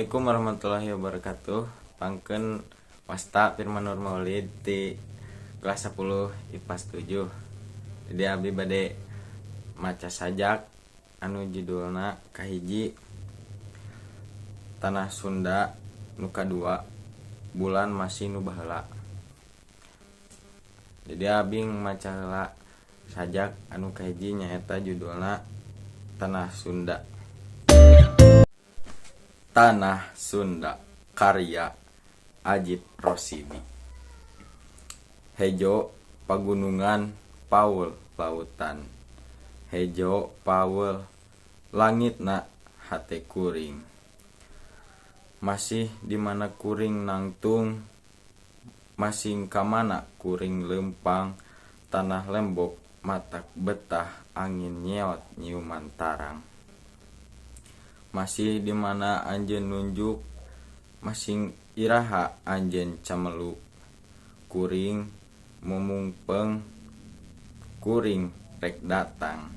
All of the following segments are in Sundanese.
Assalamualaikum warahmatullahi wabarakatuh. Pangkeun, wasta Firman Nur Maulid di kelas 10 IPA 7. Jadi abdi bade maca sajak anu judulna kahiji Tanah Sunda, nu kadua Bulan Masih Nu Baheula. Jadi abdi maca heula sajak anu kahiji, nyaeta judulna Tanah Sunda. Tanah Sunda karya Ajip Rosidi. Hejo pagunungan, paul lautan. Hejo paul langitna hate kuring. Masih di mana kuring nangtung, masing ka mana kuring leumpang. Tanah lembok matak betah, angin nyeot nyiuman tarang. Masih di mana anjeun nunjuk, masing iraha anjeun cameluk. Kuring mumungpeng, kuring rek datang.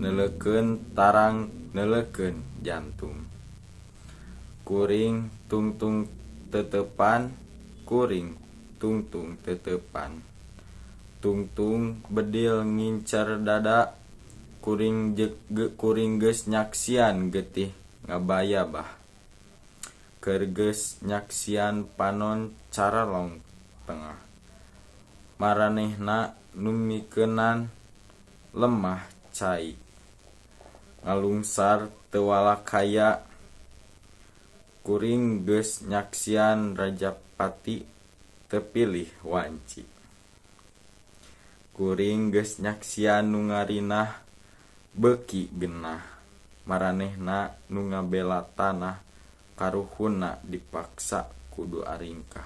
Neuleukeun tarang, neuleukeun jantung. Kuring tungtung teuteupan, kuring tungtung teuteupan. Tungtung bedil ngincer dada. Kuring kuring geus nyaksian getih ngabayabah. Keur geus nyaksian panon caralong tengah. Maranehna nu mikeunan lemah cai. Ngalungsar teu walakaya. Kuring geus nyaksian rajapati teu pilih wanci. Kuring geus nyaksian nu ngarinah beuki genah. Maranehna nu ngabela tanah karuhunna dipaksa kudu aringkah.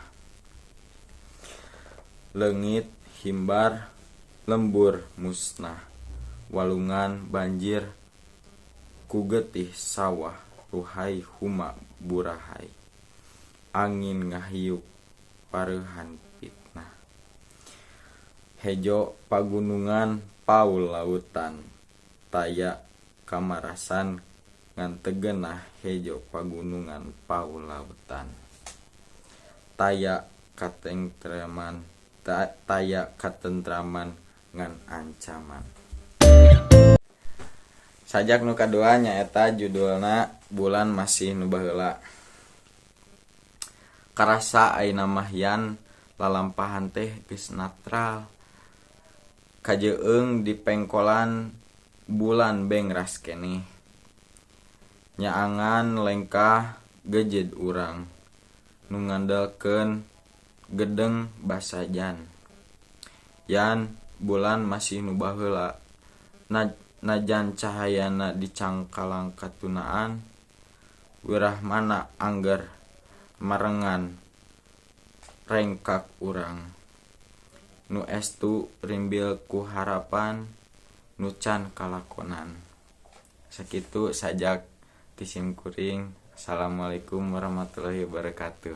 Leungit himbar, lembur musnah. Walungan banjir ku getih sawah ruhai huma burahay. Angin ngahiup pareuhan fitnah. Hejo pagunungan, paul lautan. Taya kamarasan ngan teu geunah. Hejo pagunungan, paul lautan. Taya katentreman, taya katentraman ngan ancaman. Sajak nu kadua nyaeta judulna Bulan Masih Nu Baheula. Karasa ayeuna mah yan lalampahan teh geus netral. Kajeueung di pengkolan bulan bengras keneh. Nyaangan lengkah geujeud urang nu ngandelkeun gedeng basajan. Yan bulan masih nu baheula, najan cahayana dicangkalang katunaan. Wirahmana angger marengan rengkak urang nu estu rimbil ku harapan nu can kalakonan. Sakitu sajak ti sim kuring. Assalamualaikum warahmatullahi wabarakatuh.